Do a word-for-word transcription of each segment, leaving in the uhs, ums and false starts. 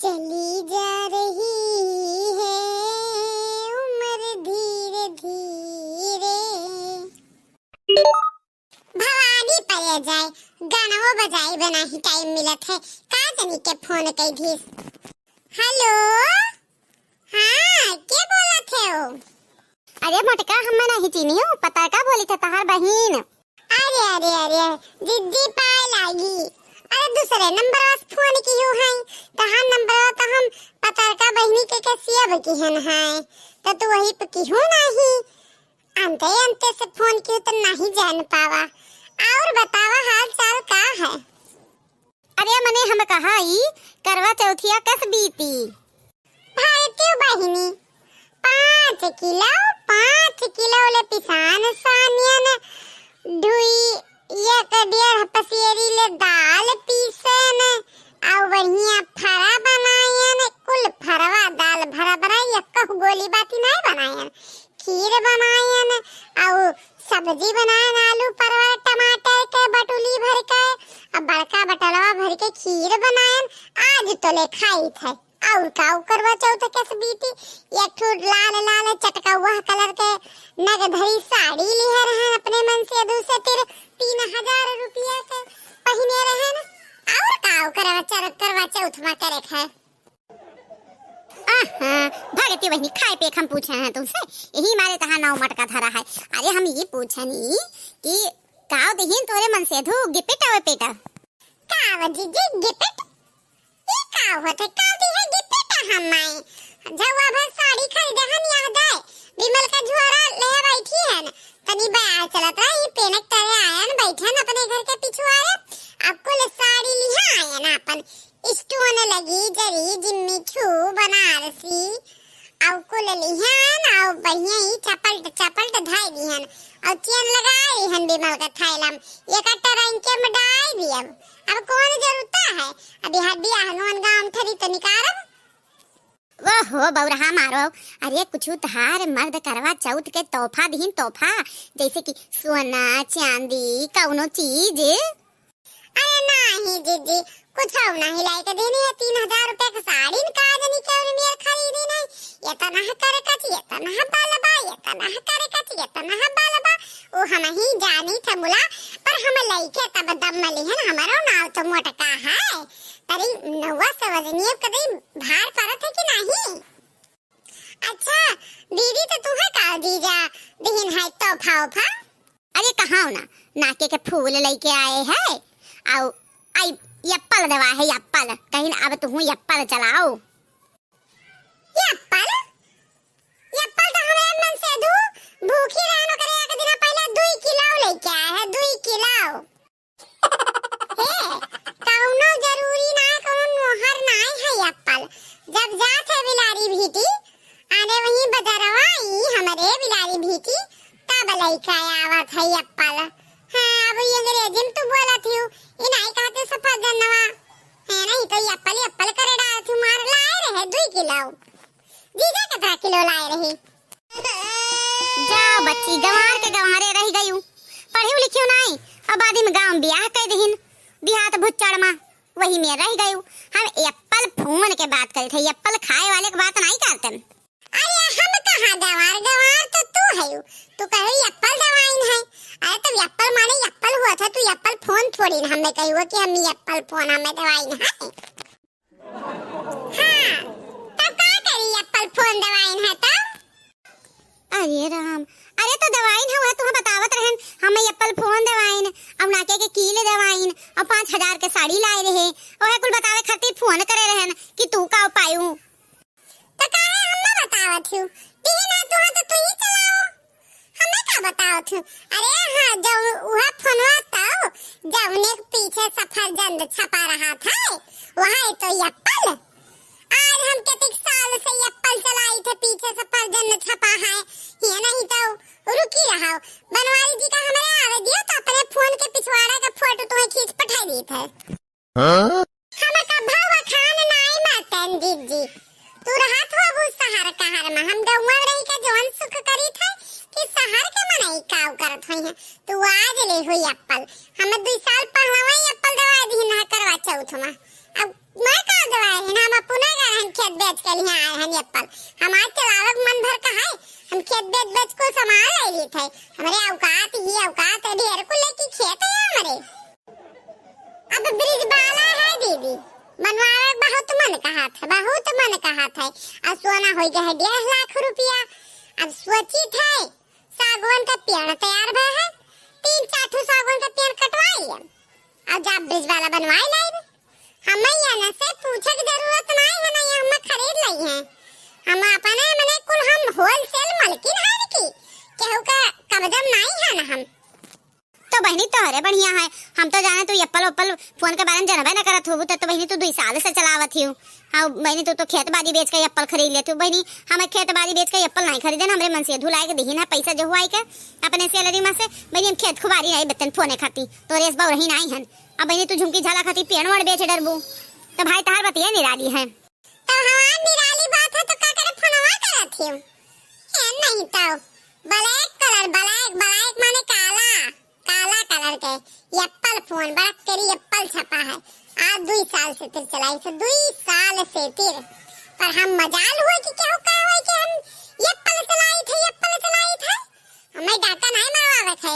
चली जा रही है उम्र धीरे धीरे। भवानी परे जाए, गानवो बजाई बनाही टाइम मिलत है, का जनी के फोन कई धीस। हेलो, हाँ, के बोलत है हो? अरे मोटका, हम नहीं चीनी हूँ, पतरका बोली थे तहार बहिन। अरे, अरे, अरे, जिज्जी पाए लागी। अरे दूसरे नंबर से फोन की हूँ है, तहार नंबर तो हम पतरका बहिनी के के सेव की हन है, तो तू वही पे की हूँ नहीं। अंते अंते से फोन की तो नहीं जान पावा। और बतावा हाल चाल का है? अरे मने हम कहा ई करवा चौथिया कस बीती? भारती बहिनी, पाँच किलो, पाँच किलो ले पिसान सानियन, ढुई एक डेढ़ पसेरी ले दाल पीसन, आउ बढ़िया फरा बनायन, कुल फरवा दाल भरा बनाई, एक गोली बाती नहीं बनायन, खीर बनायन, आउ सब्जी बनायन, आलू परवल टमाटर के बटुली भर के, अब बड़का बटलवा भर के खीर बनायन, आज तो ले खाई थे। और का करवा चौथ कस बीती, एक ठो लाल लाल चटकौआ कलर के नगधरी साड़ी लिहे रहन अपने मनसेधू से तिर तीन हजार रुपया के पहिने रहन। और का करवा चर-, करवा चौथ में करे है? आहा, भगती बहिनी, खाए पे हम पूछे हैं तुमसे, यही मारे तहार नाव मटका धरा है। अरे हम ये पूछनी कि काव दिहिन तोरे मनसेधू गिपिट अवे पेटा? काव जीजी गिपिट? ई का होत है? का दी है गिफ्ट हमाए? झउआ भर साड़ी खरीदे हन, यह दे विमल का झोरा ले बैठी हन। तनी बयार चलत रहा, ई पेनक तरे आयन, बैठन अपने घर के पिछुआरे। अब कुल साड़ी लिहा आयन आपन। स्टोन लगी, जरी, जिम्मी छू, बनारसी। अब कुल लिहन, अब बढ़िया ही चपलट, चपलट धाई दिहन। अब चेन लगाई दिहन विमल का थैला में। एक अट्टा रंग के में डाई दियब। अब कौन जरूरत है? अभी हड्डी आहनुअन गाम ठरी तो निकारब। ओहो, बौरहा मारो। अरे, कुछ उधार मर्द करवा चौथ के तोहफा दिहिन, तोहफा, जैसे कि सोना, चांदी, कौनो चीज। अरे नाही जीजी, कुछ नहीं लाई के देनी है। तीन हजार रुपया के साड़ी न का जनी के मेर खरीदी नहीं। ये तो ना करे कच, ये तो ना बालबा, ये तो ना करे कच, ये तो ना बालबा। वो हम ही जानी थे मुला, पर हम लइके तब दम मली है ना, हमारो नाव तो मोटका है। तरी नौवा से वजनिए कदी भार परत है कि नहीं? अच्छा, दीदी तो तुहे का जीजा दिहिन है तोहफा ओफा? अरे कहाँ ना, नाके के फूल लइके आए है, आउ आई एप्पल देवा है, एप्पल। कहीं अब तुहू एप्पल चलाओ। एप्पल? एप्पल तो हमरे मनसेधू भूखी रहन, ओकरे एक दिन पहले दुई किलो लइके आए है, दुई किलो। हे, कौनो जरूरी ना, कौन मोहर ना है एप्पल। जब जात है बिलारी भीटी, आने वहीं बजरवा ई हमरे बिलारी भीटी, तब लइका आवत है एप्पल। हाँ, अब ये अंग्रेजी में तू बोलत हियो, ई नाई कहते सफरजनवा। है नहीं तो एप्पल, एप्पल करे डालत हियो, मार लाए रहे दुई किलो। जीजा कितना किलो लाए रही? जा बच्ची, गंवार के गंवारे रह गयू, पढ़ियो लिखियो नाई, और बाद में गाँव में बियाह कर दिहिन, देहात भुच्चड़ मा, वही में रह गयू। हम एप्पल फोन के बात करे थे, एप्पल खाए वाले के बात नाई करते। अरे हम कहाँ गंवार, गंवार तो तू है, तू कहे एप्पल दवाइन है। अरे तो एप्पल माने एप्पल हुआ था, तू एप्पल फोन थोड़ी ना हमें कही हुआ कि हम एप्पल फोन हमें दवाइन है। हाँ, तब का करी एप्पल फोन दवाइन है तब? अरे राम, अरे तो दवाइन है, वह तुहा बतावत रहन, हम एप्पल फोन दवाइन, अब नाके के कील दवाइन, और पाँच हजार के साड़ी लाए रहे, वह कुल बतावे खातिर फोन करे रहन कि तू का पायू। तो काहे हम ना बतावत हूँ? दिहिन है तुहा तो तू ही चलाओ। हमें का बतावत हूँ? अरे हाँ, जौ उहा फोनवा तो जौने के पीछे सफरजंद छपा रहा था, वही तो एप्पल। आज हम केतिक साल से एप्पल चलाई थे, पीछे सफरजंद छपा है। ये नहीं तो रुकी रहा। बनवारी जी का हमरे आवे दियो तो अपने फोन के पिछवाड़ा का फोटो तुम्हें खींच पठा दी थे। हाँ? हम कभा वखान नाई मातन जीजी। तू रहत हो अबू शहर कहर में, हम गौवा में रही के जौन सुख करी थे कि शहर के मनई काव करत होई हैं। तू आज ले हुई एप्पल, हम दुई साल पहलवा ही एप्पल दवा दी ना करवा चौथ में। अब मैं का दवाई है ना, हम अपना बेच के लिहे आए हैं एप्पल। हमार चलावे के मन भर का है, हम खेत बेच बेच कुल सामान ले लेत है। हमरे औकात ही औकात है, ढेर कुल लेके खेत है हमरे। अब ब्रिज वाला है दीदी, बनवावे के बहुत मन कहत है, बहुत मन कहत है। अब सोना हो गया है डेढ़ लाख रुपया। अब सोचित है सागवन का पेड़ तैयार भय है, तीन चार ठो सागवन का पेड़ कटवाई अब, अब जा ब्रिज वाला बनवाई लाइब। हमें यहाँ से पूछे की जरूरत नहीं है ना, ये हम खरीद लई हैं। हम अपने मने कुल हम होलसेल मलकिन है की, केहू का कब्जा में नहीं है ना हम। तो बहिनी तोहरे बढ़िया है, हम तो जाने तू एप्पल ओप्पल फोन के बारे में जनबे न करत होबू, तो, तो बहिनी तू दुई साल से चलावत हियो। हाँ बहिनी, तू तो खेत बाड़ी बेच के एप्पल खरीद लेत हो। बहिनी, हमें खेत बाड़ी बेच के एप्पल नहीं खरीदन, हमरे मन से धुलाए के दिहिन है, पैसा जो हुआई के अपने सैलरी में से। बहिनी, हम खेत खुबारी नहीं बेचन फोने खाती, तो रेस बाऊ रही नहीं हन। अब बहिनी, तू झुमकी झाला खाती पेड़ वड़ बेच डरबू, तो भाई तहार बतिया निराली है। तो हमार निराली बात है तो का करे फोनवा करत हियो? ए नहीं तो ब्लैक कलर, ब्लैक, ब्लैक माने काला। काला कलर के एप्पल फोन, बड़ा तेरी एप्पल छपा है। आज दुई साल से तिर चलाई थे, दुई साल से तिर। पर हम मजाल हुए कि केहू कहे हुए कि हम एप्पल चलाई थे, एप्पल चलाई थे। हमें डाका नहीं मरवावे थे।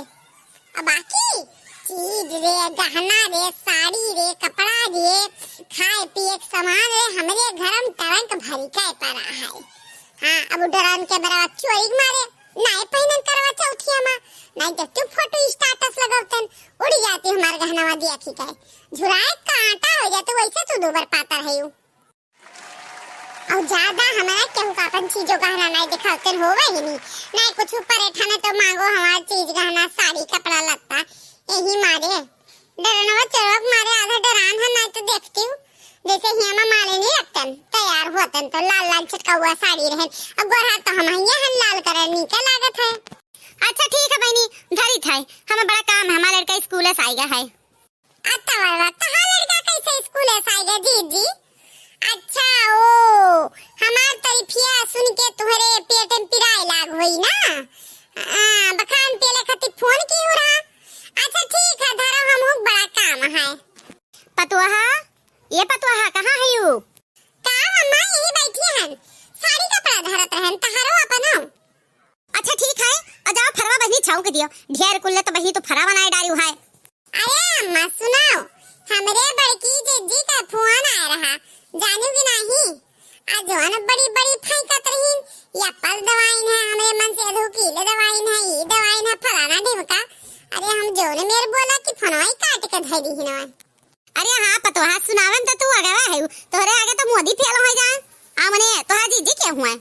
अब बाकी चीज रे, गहना रे, साड़ी रे, कपड़ा रे, खाए पिए के सामान रे, हमरे घर में ट्रंक भरी के पड़ा है। हाँ, अब डरन के बराबर चोरी के मारे नाय पहिनन करवा चौथिया मा, नाय तो तू फोटो स्टेटस लगावतन, उड़ जाती हमार गहनवा दिया खी के। झुराए कांटा हो जाते, वैसे तू दूबर पातर है यू। और ज्यादा हमारा केहू का अपन चीजों गहना नाय दिखावतन होवे ही नहीं, नाय कुछ ऊपर एठाने तो मांगो हमार चीज गहना, साड़ी, कपड़ा, लत्ता, यही मारे। डरनवा चोरवा के मारे आधा डरान है, नाय तो देखती हूँ जैसे हियामा मालिनी रखतन, तैयार होतन तो लाल लाल चटकौआ साड़ी रहन। अब गोरहार तो हम हिया हन लाल कलर नीके लागत है। अच्छा ठीक है बहिनी, धरी था, हमें बड़ा काम है, हमारा लड़का स्कूल से आएगा है। अच्छा बाबा, तहार लड़का कैसे स्कूल से आएगा जी जी? अच्छा, ओ, हमार तरीफिया सुन के तुहरे पेट में पिराए लाग होई ना? आ, बखान पेले खातिर फोन की हो रहा। अच्छा ठीक है, धरो, हम हुक बड़ा काम है। पतोहा, ये पतोहा, कहाँ है यू? का अम्मा, यही बैठी हन, साड़ी कपड़ा धरत रहन, तहारो अपनो। अच्छा ठीक है, आ जाओ फरवा बहिनी छौंक दियो, ढेर कुल्ले तो बहिनी तू फरा बनाए डारी है। अरे अम्मा सुनाओ, हमरे बड़की जिज्जी का फोन आए रहा, जानू कि नहीं? आ जौन बड़ी बड़ी फेंकत रहीन, एप्पल दवाइन है, हमरे मन से अधू कीले दवाइन है, ई दवाइन है, फलाना ढिमका। अरे हम जौन मेर बोला कि फोनवा ही काट के धई दीहिन। अरे हाँ पतोहा, सुनावे में तो तू अगवा है, तोहरे आगे तो मोदी फेल हो जाए। आ मने तोहार जीजी के हुआ?